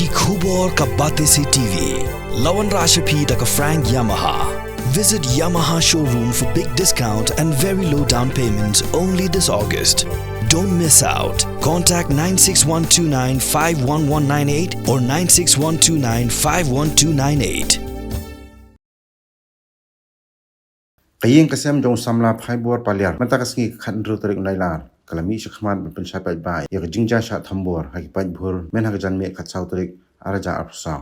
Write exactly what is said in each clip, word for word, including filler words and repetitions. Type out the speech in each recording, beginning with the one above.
Ki khubor ka Batesi T V. La wanrah sha phi da ka Frank Yamaha. Visit Yamaha showroom for big discount and very low down payments only this August. Don't miss out. Contact nine six one two nine five one one nine eight or nine six one two nine five one two nine eight. Ka ïing ka sem jong u samla Phaibor Paliar mynta ka sngi ka khathynriew tarik u Nailar ka la mih shakhmat ban pynshai paidbah ïa ka jingjia shah thombor ha ki paidbhur mynha ka janmiet khatsaw tarik ar hajar arphew saw.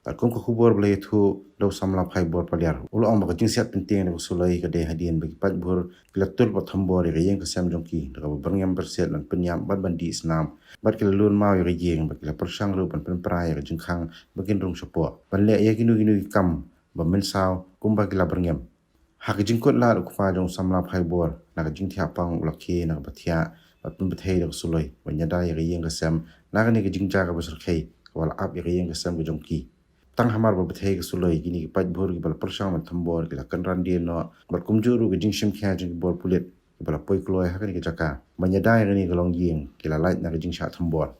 Katkum ka khubor ba la ïathuh da u samla Phaibor Paliar, u la ong ba ka jingsiat pyntieng da ka suloi ka dei hadien ba ki paidbhur ki la tur bad thombor ïa ka ïing ka sem jong ki da kaba byrngem byrsiat ban pynïap bad ban dih snam, bad ki la lun maw ïa ka ïing bad ki la pyrshang ruh ban pynpra ïa ka jingkhang ba kin rung shapoh ban leh ïa kino kino ki kam ba mynsaw kumba ki la byrngem. Ha ka jingkut lad u kpa jong u samla Phaibor na ka jingthiah pang u la khie na kaba thiah bad pynbthei da ka suloi ban ïada ïa ka ïing ka sem na kane ka jingjia kaba syrkhei kaba la ap ïa ka ïing ka sem ka jong ki. Tang hamar ba bthei ka suloi kine ki paidbhur kiba la pyrshang ban thombor ki la kynran die noh bad kumjuh ruh ka jingshim khia jong ki bor pulit kiba la poi kloi ha kane ka jaka ban ïada ïa kane ka longïing ki la lait na ka jingshah thombor.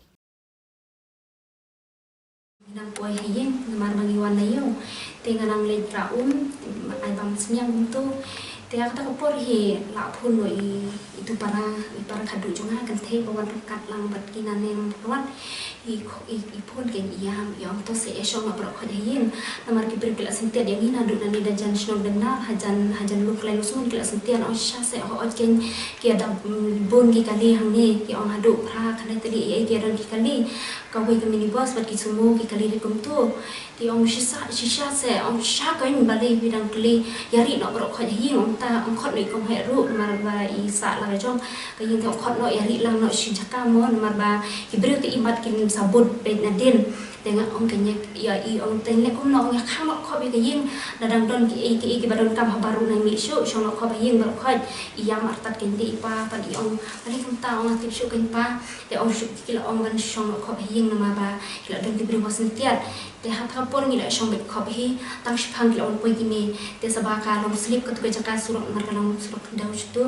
Nang poi ha ïing namar ba ngi wan na ïew. Te nga nang leit pra um ai bam sniang kumto. Te ha kata ka por hi la phone noh i, i tu para, i para khadduh jong nga, kynthei ba wan ryngkat lang bad ki nangne namar ba wan i, i, i phone kein i ïam, i ong to se e shong noh baroh khoit ha ïing. Namar ki briew ki la syntiat ïa ngi naduh nangne da jan shnong Dengnar hajan, hajan Luklai Lusung ki la syntiat, ong shisha se, hooid kein ki ïada, mm, bun ki kali hangne, ki ong haduh phra khyndai tylli ei ei ki ïadon ki kali. Kawei ka minibus bad ki sumo ki kali rit kumto. Te ong shisha, shisha se, ong shisha kein balei phi dang kylli, ïa rieh noh baroh khoit ha ïing, ong ta, ong khot noh i kong heh ruh namar ba i sah la ka jong ka ïing, te ong khot noh ïa rieh lang noh shi jaka mo, namar ba ki briew te imat kin sa bud beit nadien. Te nga ong kein ïa i, ong te leh kumno, ong ïa khang noh khop ïa ka ïing, lada dang don kiei kiei kiba donkam haba ruh nai mih shuh, shong noh khop ha ïing baroh khoit. I ïam artat kein te i pa pat i ong balei kumta, ong nga tip shuh kein pa. Te ong shu ki la ong ban shong noh khop ha ïing namar ba ki la don ki briew ba syntiat. Te ha kata ka por ngi la shong beit khop hi, tang shiphang ki la wan poi kine. Te sa ba ka long slip katu ka jaka surok namar ka long surok khyndew shuh tu.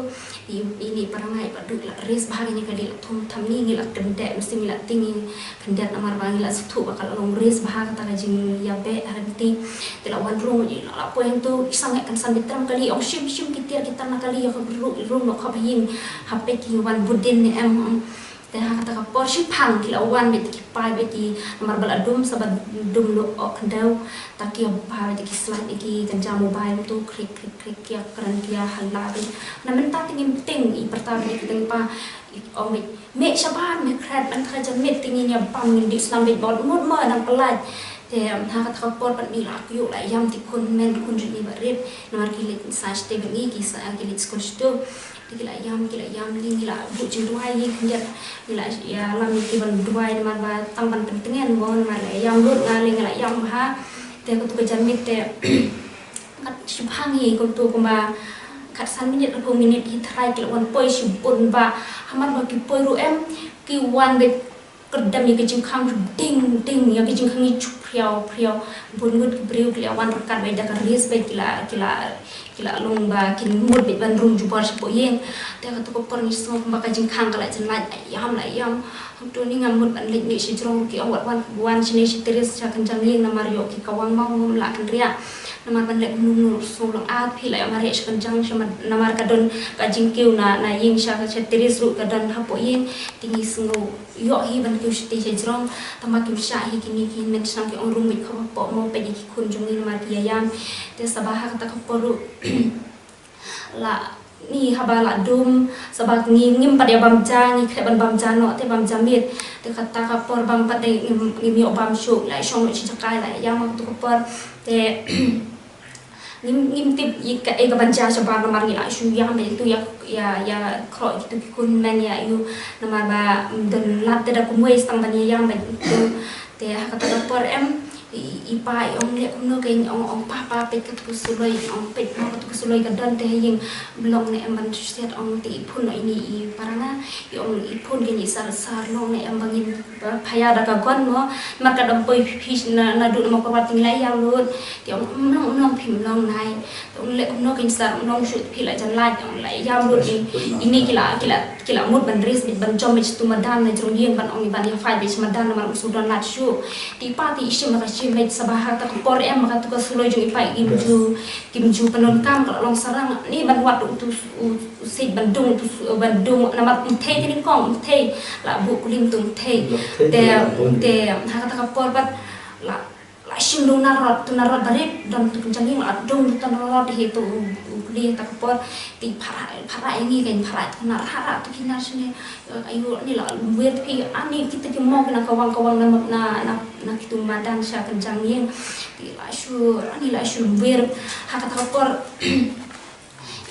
I, ine i para nga i Bah Duh i la raise bha kane ka kali, i la thung thamni, ngi la kyndeh, mesti ngi la tieng khyndiat namar ba ngi la sngewthuh ba ka la long raise bha kata ka jingïabeh ha ryntih. Te la wan rung i la, la poi hangto, i sangeh kynsan beit tram kali, ong shim shim ki tiar ki tam na kali, ïa ka rung, rung noh khop ha ïing, ha peit ki wan bud dien ne em. Te ha kata ka por shiphang ki la wan beit ki pai beit ki, namar ba la dum, sa ba dum luh ok khyndew, ta ki ïa pai beit ki slide ïa ki kynja mobile to, krik krik krik, ki ïa kren ki ïa hala beit. Na mynta te ngim tieng, i pyrta beit ki teng pa, i ong beit meh shabar, meh khret, ban kha janmiet te ngin ïa bam, ngin dih snam beit bad mut mo nang pyllait. Te ha kata ka por pat ngi la kyiuh la ïam, te khun men khun jong ngi Bah Rip, namar ki leit sa shatei bad ngi, ki sa, ki leit skul shatei. Te ki la ïam, ki la ïam, ngi, ngi la buh jingduwai ïa ki khyndiat, ngi la ïalam ïa ki ban duwai namar ba tang ban pyntngen mo, namar la ïam lut nga lei, ngi la ïam bha. Te katu ka janmiet te kat shiphang hi kumto kumba kat san minit, arphew minit hi tharai ki la wan poi shibun bha, hamar ba ki poi ruh em, ki wan beit kyrdem ïa ka jingkhang ding ding, ïa ka jingkhang ngi ju phriaw phriaw. Bun ngut ki briew ki la wan ryngkat beit da ka raise beit, ki la, ki la, ki la long ba kin mut beit ban rung jubor shapoh ïing. Te katu ka por ngi sngew kumba ka jingkhang ka la jan lait, la ïam, la ïam. Hangto ni ngam mut ban leit mih shajrong, ki ong wat wan, wan shane sha terrace sha kynjang ïing namar ïoh ki kawang maw, ngam lah kynriah. Namar ban leh kumno kumno, sngew long ar phi la ïoh mareh sha kynjang, sha ma-, namar ka don ka jingkiew na, na ïing sha, sha terrace ruh ka don hapoh ïing. Te ngi sngew ïoh hi ban kiew shatei shajrong, tangba kim shah hi kine ki hynmen shnam, ki ong rung beit khop hapoh mo, peit ïa ki khun jong ngi namar ki ïa ïam. Te sa ba ha kata ka por ruh la ni haba la dum, sa ba ngi ngim pat ïa bam ja, ngi khreh ban bam ja noh, te bam ja miet. Te kata ka por bam pat de ngim, ngim ïoh bam shuh, la shong noh shi jaka, la ïam ha katu ka por. Te ngim, ngim tip ïa kaei ka ban jia shabar namar ngi la shu ïam beit tu ïa, ïa, ïa khroh kitu ki khun men ïa ïu namar ba, mm, don lad te da kumwei sa tang ban ïa ïam beit tu. Te ha kata ka por em i, i pa i ong leh kumno kein, ong, ong pa, pa peit katu ka suloi, ong peit mo katu ka suloi ka don te ha ïing, mlong ne em ban shu siat, ong te i phone noh ine i para nga, i ong i phone kein i sar, sar long ne em ba ngin Ba pha ïa da ka gon mo, namar ka dang poi phi phi na, naduh na Mawkyrwat te ngi la ïam lut. Te ong mlong mlong phi mlong nai. Te ong leh kumno kein sar mlong shuh phi la jan lait, ong la ïam lut ni. Ine ki la, ki la, ki la mut ban raise beit ban jom beit sha tu madan na jrong ïing ban ong ban ïa fight beit sha madan namar um shu don lad shuh. Te i pa te i shim la ka shim leit sa ba ha kata ka por em, ha kata ka suloi jong i pa kim ju, kim ju pyndonkam, ka la long sarang ne ban wad utu u, u siej ban dung, utu ban dung, namar um thei te nyngkong, um thei, la buh kulim tu um thei. Te, te ha kata ka por pat la, la shim da u narod, tu narod barit, don tu kynjang ïing, la dung tu narod hi tu u, u kuli ha kata ka por. Te i para, para ïa ngi kan para tu nar, hara tu ki nar shane. Ayu ni la lum wir phi, ani kita ki mo ki nang kawang, kawang na, na, na, na kitu madan sha kynjang ïing. Ti la shu, ani la shu lum wir. Ha kata ka por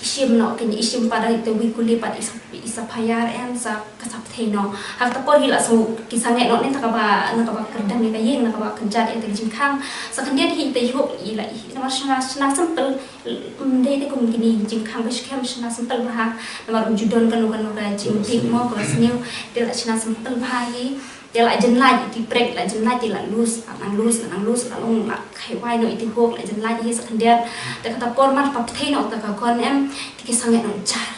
i shim noh, kin i shim pat da ita wi kuli pat i sa, i sa payar em sa ka sa pthei noh. Ha kata por hi la sa ki sangeh noh ne ta kaba, na kaba kyrdan ïa ka ïing, na kaba kynjat ïa ka jingkhang. Sa khyndiat hi ita yu i la i, namar shna, shna simple. Ym dei te kum kine jingkhang ba skhem, shna simple bha. Namar ym ju don kano kano ka jingtip mo ka sniew. Te la shna simple bha hi. Te la jynlait iti prek, la jynlait te la lus, la nang lus, la nang lus, la long la khai wai noh iti hok, la jynlait hi sa khyndiat. Te kata por mar pa pthei noh ta ka gon em, te ki sangeh noh jar.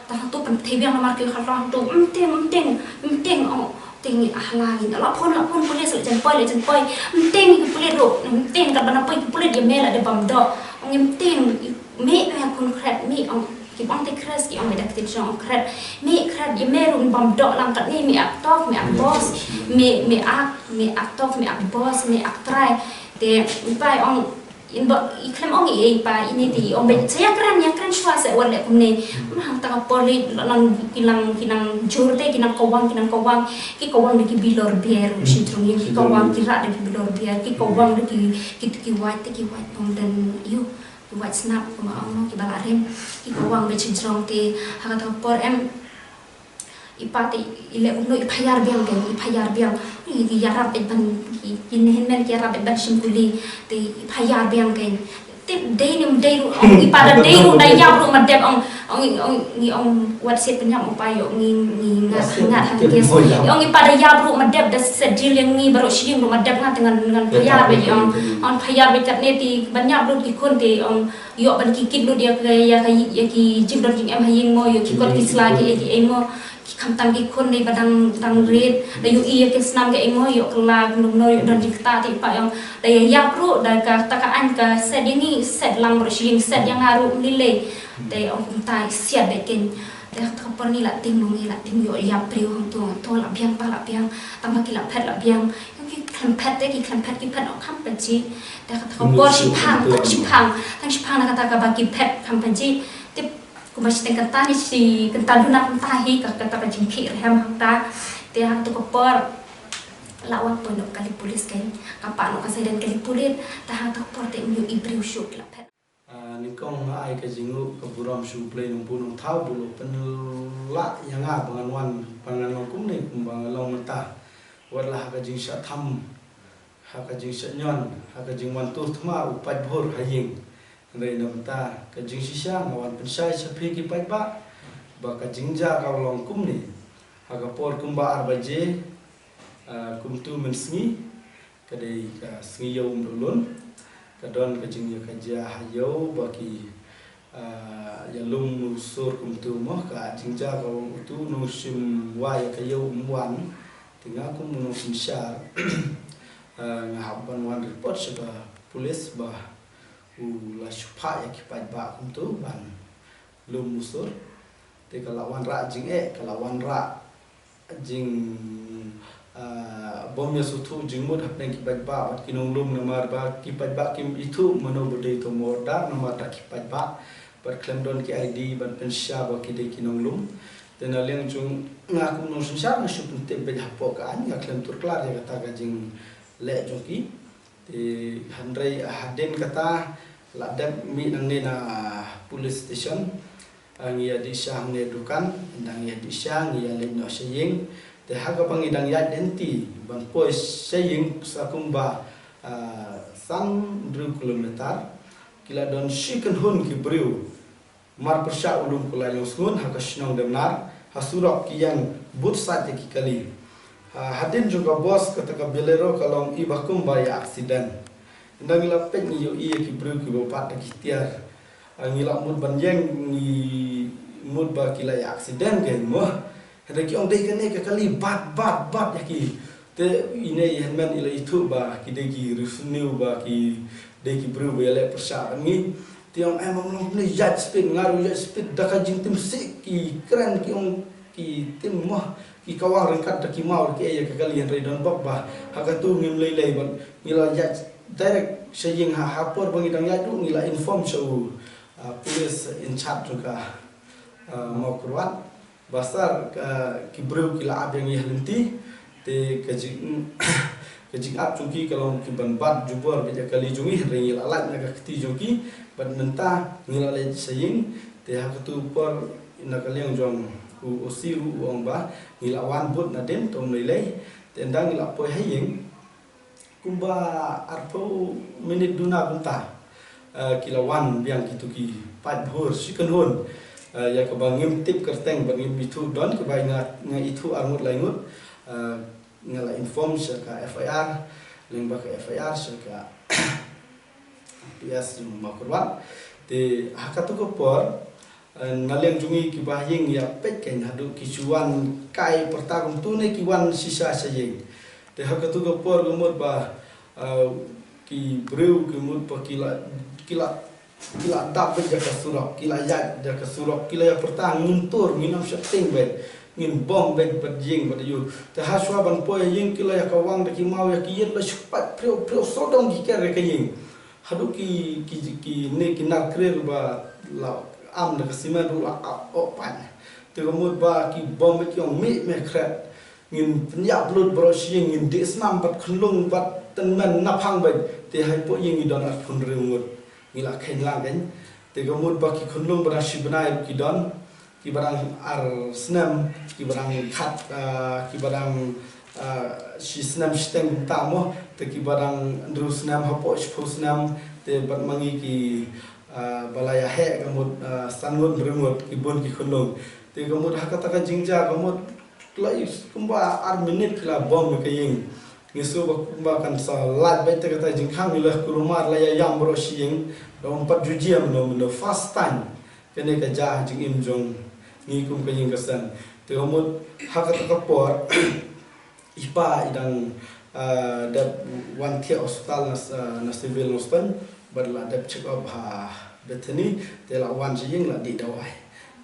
Ta tu pynpthei biang namar ki khalong tu, mteng, mteng, mteng, oh. Teng ngi, ah, la ngi, la phone, la phone police, la jan poi, la jan poi. Mteng ngi ki pulit ruh, mteng kat ba na poi ki pulit ïa me la dei bam doh. Ong mteng, me, me khun khret, me ong, ki bang te khres, ki ong me da kti jong ong khret. Me khret ïa me ruh bam doh lang kat ni, me ak tok, me ak boss, me, me ak, me ak tok, me ak boss, me ak trai. Te i pa ong, in ba i khlem ong i ei pa, ini te i ong beit sa ïa kren, ïa kren shuwa sa wat leh kumne. Hangta ka por leit, la nang ki nang, ki nang jur te, ki nang kawang, ki nang kawang. Ki kawang da ki bilor bier, shi jrong ïing, ki kawang ki rah da ki bilor bier, ki kawang da ki, ki, ki wait te, ki wait pong dan ïu, ki wait snap, kumba ong ki ba la rem. Ki kawang beit shi jrong te, ha kata ka por em, i pa te i leh kumno, i pha ïar biang kein, i pha ïar biang. I, i ïarap beit ban, i, i ne hynmen ki ïarap beit ban shim kuli. Te i pha ïar biang kein. Te dei ne ym dei ruh, ong i pa da dei ruh, da ïap ruh ma dep, ong, ong, ong, ngi ong wat siat pynïap mo pa ïoh ngi, ngi ngat, ngat hangtei. Ong i pa da ïap ruh ma dep, da set jil ïa ngi baroh shi ïing ruh ma dep, ngat ngan, ngan pha ïar beit ong. Ong pha ïar beit katne te ban ïap ruh ki khun te ong. Ïoh ban ki kit lut ïa ka, ïa ka, ïa ki jingdon jingem ha ïing mo, ïoh ki kot ki sla ki ei ki ei mo. Ki khamtam ki khun dei ba dang, dang rit, da ïohi ïa ki snam ki ei mo, ïoh kylla kumno kumno, ïoh don jingktah te i pa ong. Da ïa ïap ruh, da kata ka aiñ ka set ïa ngi, set lang baroh shi ïing, set ïa nga ruh ym lei lei. Da ong kumta i siat beit kein. Da kata ka por ngi la tieng mo, ngi la tieng ïoh ïap briew hangto, to la biang pa la biang, tang ba ki la phet la biang. Ïoh ki khlem phet te, ki khlem phet ki phet noh kham pajih. Da kata ka por shipang, tang shipang, tang shipang na kata kaba ki phet kham pajih. Te kumba shiteng kata ngi shi kynta duna kynta hi ka kata ka jingkhih rhem hangta. Te ha kata ka por la wan poi noh kali pulit kein. Ka pah noh ka siren kali pulit. Te ha kata ka por te ym ïohi briew shuh, ki la phet. Ah, nyngkong nga ai ka jingnguh ka burom sha U Blei Nongbuh Nongthaw ba u la pynlah ïa nga ba ngan wan, ba ngan long kumne kumba nga long mynta. Wat la ha ka jingshah tham, ha ka jingshah ñion, ha ka jingwan tur thma u paidbah ha ïing. Hynrei na mynta ka jingshisha nga wan pynshai sha phi ki paidbah ba ka jingjia ka long kumne. Ha ka por kumba ar baje, ah, kumtu mynsngi, ka dei ka sngi Ïew Umdonglun, ka don ka jingïakajia ha ïew ba ki, ah, ïalum u sur kumtu mo, ka jingjia ka long utu u nongshim wai ïa ka ïew um wan, te nga kum u nongsynshar, ah, nga hap ban wan report sha ka pulit ba u la shu phah ïa ki paidbah kumtu ban lum u sur. Te ka la wanrah jingeh, ka la wanrah jing, ah, bym ïasngewthuh jingmut hapdeng ki paidbah bad ki nonglum namar ba ki paidbah kim ithuh mano ba dei uto u murdar namar da ki paidbah bad khlem don ki I D ban pynshai ba ki dei ki nonglum. Te na liang jong nga kum u nongsynshar nga shu pyntip beit hapoh ka aiñ, nga khlem tur klar ïa kata ka jingleh jong ki. Te hynrei hadien kata la dep mih nangne na police station. Ah, ngi ïa dih sha hangne dukan, ynda ngi ïa dih sha ngi ïa leit noh sha ïing. Te ha kaba ngi dang ïaid lynti ban poi sha ïing sa kumba, ah, san hynriew kilometer. Ki la don shi kynhun ki briew. Mar pyrshah u lum kulai longsngun ha ka shnong Demnar, ha surok ki ïeng bud sait ïa ki kali. Ha, hadien jong ka bos kata ka Bolero ka long i ba kumba ïa accident. Ynda ngi la peit ngi ïohi ïa ki briew kiba bat da ki tiar. Ah, ngi la mut ban ïeng ngi mut ba ki la ïa accident kein mo. Hynrei ki ong dei kane ka kali bat, bat, bat ïa ki. Te ine i hynmen i la ithuh ba ki dei ki riewsniew ba ki dei ki briew ba ïaleh pyrshah bad ngi. Te ong, em, ym long ne, ïaid speed, nga ruh ïaid speed da ka jingtim sih, ki kren ki ong ki tim mo, ki kawang ryngkat da ki maw da ki ei ïa ka kali, hynrei don bok ba ha katu ngim lei lei bad ngi la ïaid direct sha ïing. Ha, ha por ba ngi dang ïaid ruh ngi la inform sha u, ah, police in charge jong ka, ah, Mawkyrwat. Ba sir, ka, ki briew ki la ap ïa ngi ha lynti. Te ka jing, ka jingap jong ki ka long ki ban bat jubor bad ïa ka kali jong ngi, hynrei ngi la lait na ka kti jong ki bad mynta ngi la leit sha ïing. Te ha katu por na ka liang jong u O C ruh u ong ba ngi la wan bud nadien, te ym lei lei. Te ynda ngi la poi ha ïing, kumba arphew minit duna kumta, eh, ki la wan biang kitu ki paidbah shi kynhun, eh, ïa kaba ngim tip kyrteng bad ngim ithuh, don kiba nga, nga ithuh ar ngut lai ngut, eh, nga la inform sha ka F I R, lyngba ka F I R sha ka P S jong Mawkyrwat. Te ha katu ka por, eh, na liang jong ngi kiba ha ïing ïa peit kein haduh ki shu wan kai pyrta kumtu ne ki wan shisha sha ïing. Te ha katu ka por ka mut ba, eh, ki briew ka mut ba ki la, ki la, ki la dap beit da ka surok, ki la ïaid da ka surok, ki la ïa pyrta, ngin tur, ngin ym sheptieng beit, ngin bom beit bad ïing bad ïu. Te ha shuwa ban poi ïing ki la ïa kawang da ki maw ïa ki ïit, la shu pat phriu phriu sawdong ki ker ïa ka ïing. Haduh ki, ki, ki ne ki nar krer ba la am da ka simen ruh la ap oh pat. Te ka mut ba ki bom beit, ki ong mih me khret. Ngin pynïap lut baroh shi ïing, ngin dih snam bad khunlung bad tymmen naphang beit. Te hapoh ïing ngi don arphew hynriew ngut. Ngi la kheiñ lang kein. Te ka mut ba ki khunlung ba dang shi bnai ruh ki don. Kiba dang ar snem, kiba dang khat, ah, kiba dang, ah, shi snem shiteng kumta mo, te kiba dang hynriew snem hapoh shiphew snem, te bad ma ngi ki, ah, ba la ïa heh ka mut, ah, san ngut hynriew ngut, ki bun ki khunlung. Te ka mut ha kata ka jingjia ka mut la i kumba ar minit ki la bom ïa ka ïing. Ngi sngew ba kumba kan sa lait beit te kata jingkhang, ngi la kulmar la ïa ïam baroh shi ïing, da ym pat ju jia mynno mynno, first time. Kane ka jia ha jingim jong ngi kum ka ïing ka sem. Te ka mut ha kata ka por, i pa i dang, ah, dep wan thiah hospital na, ah, na Civil Hospital, bad la dep check up ha Bethany, te la wan sha ïing la dih dawai.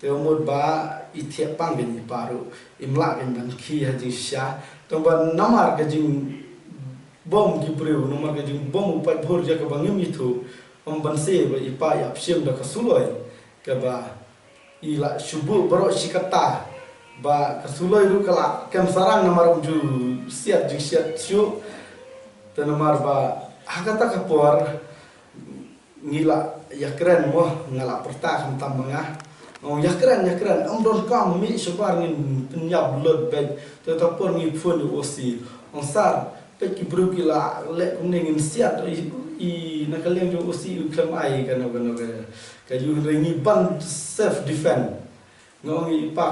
Te ka mut ba i thiah pang kein i pa ruh, im lah kein ban khie ha jingshisha. Tang ba namar ka jingbom ki briew, namar ka jingbom u paidbah jaka ba ngim ithuh, ym banse ba i pa i ap shim da ka suloi kaba i la shu buh baroh shi katta, ba ka suloi ruh ka la kem sarang namar ym ju siat jingsiat shuh. Te namar ba ha kata ka por ngi la ïakren mo, nga la pyrta khamtam ma nga. Ong ïakren, ïakren, ym donkam mih shabar, ngin pynïap lut beit. Te ta por ngi phone ïa u O C. Ong sir, peit ki briew ki la leh kumne, ngin siat. I, i na ka liang jong u O C u khlem ai kano kano ka, ka ïu, hynrei ngi ban self defend. Nga ong ïa i pa,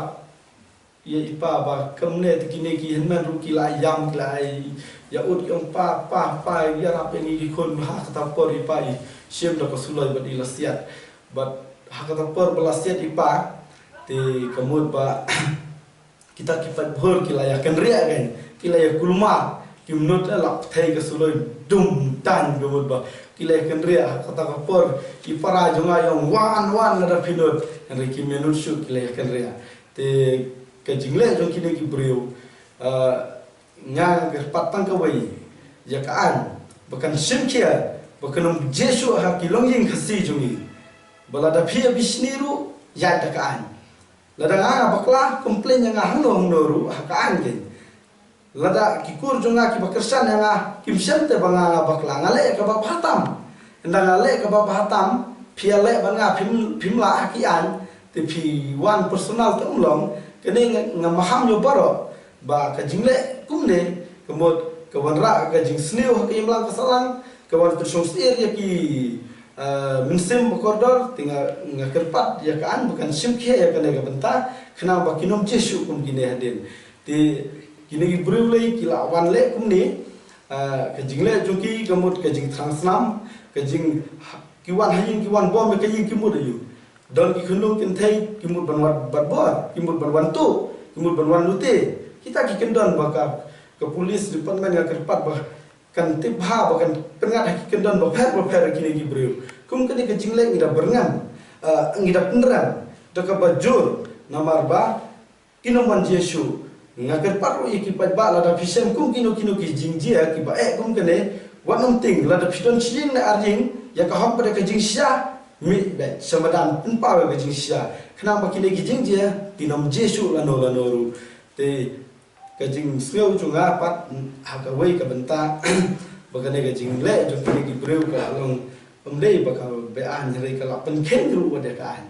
ïa i pa ba kumne te kine ki hynmen ruh ki la ïam, ki la ai ïa ud, ki ong pa, pa, pa, ïarap ïa ngi ki khun. Ha kata por i pa i shim da ka suloi bad i la siat. Bad ha kata por ba la siat i pa, te ka mut ba kita ki paidbah ki la ïa kynriah kein, ki la ïa kulmar, kim nud la pyrthei ka suloi dum tan, ka mut ba ki la ïa kynriah. Ha kata ka por i para jong nga i ong wan, wan lada phi nud, hynrei kim ïa nud shuh, ki la ïa kynriah. Te ka jingleh jong kine ki briew, ah, nga nga kyrpad tang kawei ïa ka aiñ ba kan shim khia, ba kan ym jia shuh ha ki longïing Khasi jong ngi, ba lada phi ïa bishni ruh ïaid da ka aiñ. Lada nga nga bakla, complain ïa nga hangno hangno ruh ha ka aiñ kein. Lada ki kur jong nga kiba kyrshan ïa nga kim shem te ba nga nga bakla, nga leh ïa kaba bha tam. Ynda nga leh ïa kaba bha tam, phi ïaleh bad nga, phim, phim lah ha ki aiñ, te phi wan personal te ym long. Kane nga, nga maham ïa baroh ba ka jingleh kumne ka mut ka wanrah ka jingsniew ha ka imlang ka sahlang, ka wan pynshong syier ïa ki, ah, mynsiem ba kordor. Te nga, nga kyrpad ïa ka aiñ ba kan shim khia ïa kane ka bynta, khnang ba kin ym jia shuh kum kine hadien. Te kine ki briew lei ki la wan leh kumne, ah, ka jingleh jong ki ka mut ka jingthrang snam, ka jing, ki wan ha ïing ki wan bom ïa ka ïing, ki mut aïu. Don ki khunlung kynthei ki mut ban wan bat bor, ki mut ban wan tuh, ki mut ban wan lute. Kita ki kyndon ba ka, Ka police department nga kyrpad ba kan tip bha, ba kan pynngat ha ki kyndon bapher bapher ïa kine ki briew. Kum kane ka jingleh ngi da byrngem, eh, ngi da pynrem da kaba jur, namar ba kin ym wan jia shuh. Nga kyrpad ruh ïa ki paidbah, lada phi shem kum kino kino ki jingjia kiba eh kum kane, wat nym tieng, lada phi don shi ïing ne ar ïing, ïa ka hok bad ïa ka jingshisha, mih beit sha madan, pynpaw ïa ka jingshisha, khnang ba kine ki jingjia kin ym jia shuh lano lano ruh. Te ka jingsngew jong nga pat ha kawei ka bynta ba kane ka jingleh jong kine ki briew ka long ym dei ba ka beaiñ, hynrei ka la pynkheiñ ruh wat ïa ka aiñ.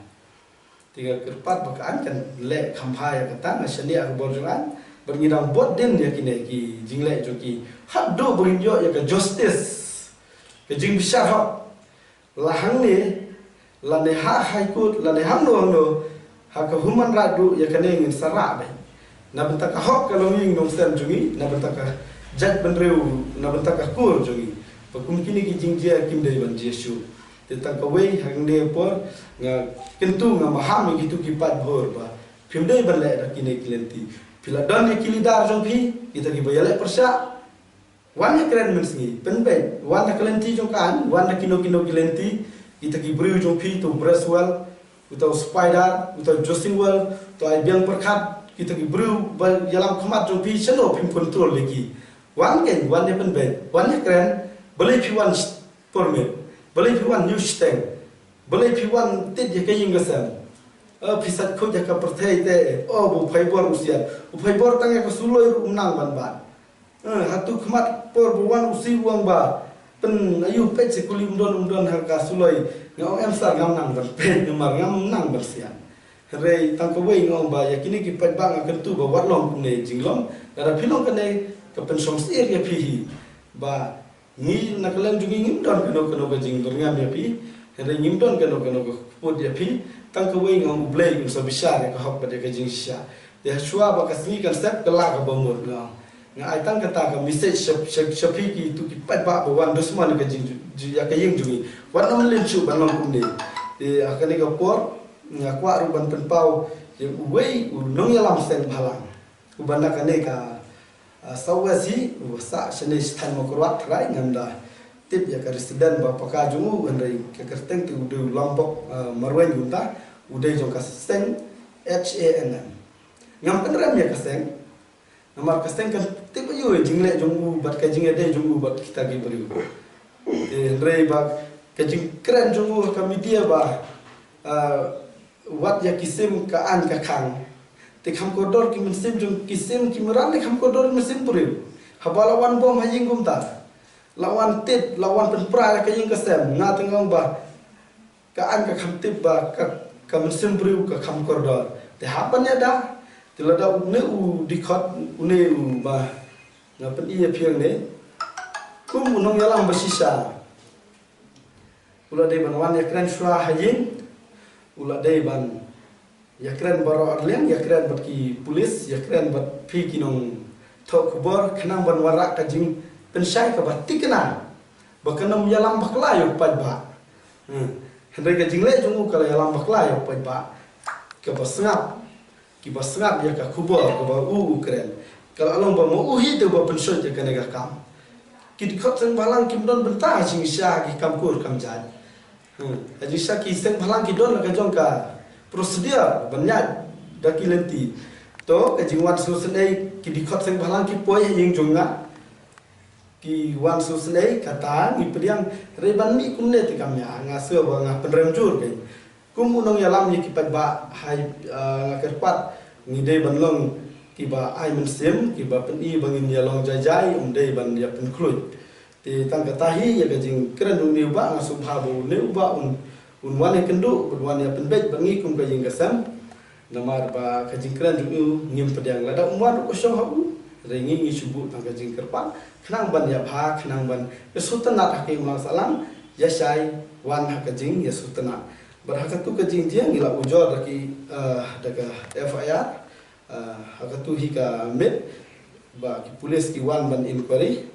Te nga kyrpad ba ka aiñ kan leh kham bha ïa kata. Nga shaniah ha ka bor jong aiñ bad ngi dang bud dien ïa kine ki jingleh jong ki haduh ba ngin ïoh ïa ka justice, ka jingbishar hok. La hangne, lane ha High Court, lane hangno hangno, ha ka Human Right ruh ïa kane ngin sa rah beit. Na bynta ka hok ka longïing longsem jong ngi, na bynta ka jaitbynriew, na bynta ka kur jong ngi. Ba kum kine ki jingjia kim dei ban jia shuh. Te tang kawei, hangne por nga kyntu, nga maham ïa kitu ki paidbah ba phim dei ban leh da kine ki lynti. Phi la don ïa ki leader jong phi, kita kiba ïaleh pyrshah, wan ïakren mynsngi, pynbeit, wan da ka lynti jong ka aiñ, wan da kino kino ki lynti. Kita ki briew jong phi, uta u Bracewell, uta u Spider, uta u Jossingwell, uta u Aibiang Pyrkhat, kita ki briew ba ïalam khmat jong phi, shano phim control ïa ki? Wan kein, wan ïa pynbeit, wan ïakren. Balei phi wan sh-, permit? Balei phi wan ïuh shiteng? Balei phi wan tied ïa ka ïing ka sem? Eh, phi sait khuid ïa ka pyrthei te, oh, ba u Phaibor u siat. U Phaibor tang ïa ka suloi ruh um nang ban bat. Eh, hato khmat por ba wan u Siwang ba pyn ayu peit sha kuli um don, um don ha ka suloi. Nga ong em sir, ngam nang ban peit namar ngam nang ban siat. Hynrei tang kawei nga ong ba ïa kine ki paidbah nga kyntu ba wat long kumne jinglong. Lada phi long kane ka pynshong syier ïa phi hi. Ba ngi na ka liang jong ngi ngim don kano kano ka jingbyrngem ïa phi, hynrei ngim don kano kano ka kput ïa phi. Tang kawei nga ong U Blei un sa bishar ïa ka hok bad ïa ka jingshisha. Te hashwa ba ka sngi kan sep, kylla kaba mut, nga ong. Nga ai tang kata ka message sha, sha, sha phi kitu ki paidbah ba wan dusmon ïa ka jing, ïa ka ïing jong ngi. Wat nym lynti shuh ban long kumne. Te ha kane ka por nga kwah ruh ban pynpaw ïa uwei u nongïalam seng bhalang uba na kane ka, ah, South West hi, uba sah shane sha thaiñ Mawkyrwat tharai, ngam da tip ïa ka resident ba paka jong u, hynrei ka kyrteng te u dei u Lambok, ah, Marwein kumta, u dei jong ka seng H A N M. Ngam pynrem ïa ka seng, namar ka seng kan tip aïu ïa jingleh jong u bad ka jingïadei jong u bad kita ki briew. Eh, hynrei ba ka jingkren jong u ha ka media ba, ah, wat ïa ki sim ka aiñ ka khang. Te kham kordor ki mynsiem jong ki sim ki mrad, te kham kordor mynsiem briew. Haba la wan bom ha ïing kumta, la wan tied, la wan pynpra ïa ka ïing ka sem, nga te nga ong ba ka aiñ ka kham tip ba ka, ka mynsiem briew ka kham kordor. Te hap ban ïada. Te lada une u dkhot, une uba nga pyni ïa phi hangne, kum u nongïalam ba shisha, u la dei ban wan ïakren shuwa ha ïing, u la dei ban ïakren baroh arliang, ïakren bad ki pulit, ïakren bad phi ki nongthoh khubor, khnang ban wanrah ka jingpynshai kaba thikna, ba kan ym ïalam bakla ïa u paidbah. Hmm. Hynrei ka jingleh jong u ka la ïalam bakla ïa u paidbah. Kaba sngap, kiba sngap ïa ka khubor kaba u u kren, ka la long ba ma u hi te uba pynshoi ïa kane ka kam. Ki dkhot seng bhalang kim don bynta ha jingshisha ki kam kur kam jait. Hmm. Ha jingshisha ki seng bhalang ki don la ka jong ka procedure ban ïaid da ki lynti. To ka jingwan sngewsynei, ki dkhot seng bhalang ki poi ha ïing jong nga, ki wan sngewsynei, kata ngi pdiang. Hynrei ban mih kumne te kam ïa, nga sngewbha, nga pynrem jur kein. Kum u nongïalam ïa ki paidbah, hai, ah, nga kyrpad ngi dei ban long kiba ai mynsiem, kiba pyni ba ngin ïalong jai jai, ym dei ban ïa pynkhluit. Te tang kata hi ïa ka jingkren jong une u bah, nga sngewbha ba une u bah un, un wan ïakynduh, un wan ïapynbeit bad ngi kum ka ïing ka sem. Namar ba ka jingkren jong u ngim pdiang, lada um wan ruh ka shong ha u. Hynrei ngi ngi shu buh tang ka jingkyrpad khnang ban ïabha, khnang ban ïasngewtynnat ha ka imlang sahlang, ïashai wan ha ka jingïasngewtynnat. Bad ha katu ka jingjia ngi la ujor da ki, eh, da ka F I R, eh, ha katu hi ka miet ba ki pulit ki wan ban inquiry.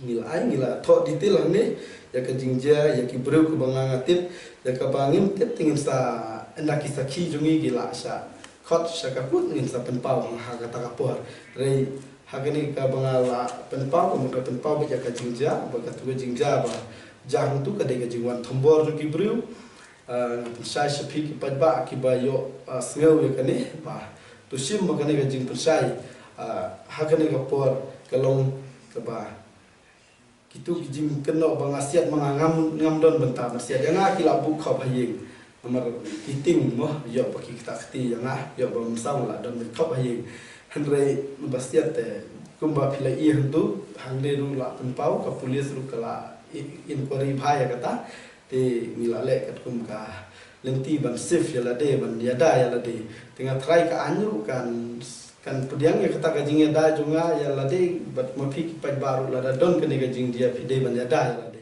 Ngi la ai, ngi la thoh detail hangne ïa ka jingjia, ïa ki briew kiba nga nga tip, ïa kaba ngim tip te ngin sa, ynda ki sakhi jong ngi ki la shah khot sha ka kut ngin sa pynpaw ha kata ka por. Hynrei Ha kane kaba nga la pynpaw, ka mut ka pynpaw ba ïa ka jingjia, ba katu ka jingjia ba jia hangtu ka dei ka jingwan thombor jong ki briew. Ah, nga pynshai sha phi ki paidbah kiba ïoh, ah, sngew ïa kane, ba to shim ba kane ka jingpynshai, ah, ha kane ka por ka long kaba kitu ki jingkynnoh ba nga siat ma nga ngam, ngam don bynta ban siat. Ïa nga ki la buh khop ha ïing. Namar ki tieng mo, ïoh ba ki kata kti ïa nga, ïoh ba mynsaw la don beit khop ha ïing. Hynrei ba siat te kumba phi la ïohi hangtu, hangne ruh la pynpaw, ka pulit ruh ka la i-, inquiry bha ïa kata. Te ngi la leh katkum ka lynti ban safe ïa lade, ban ïada ïa lade. Te nga tharai ka aiñ ruh kan, kan pdiang ïa kata ka jingïada jong nga ïa lade, bad ma phi ki paidbah ruh lada don kane ka jingjia phi dei ban ïada ïa lade.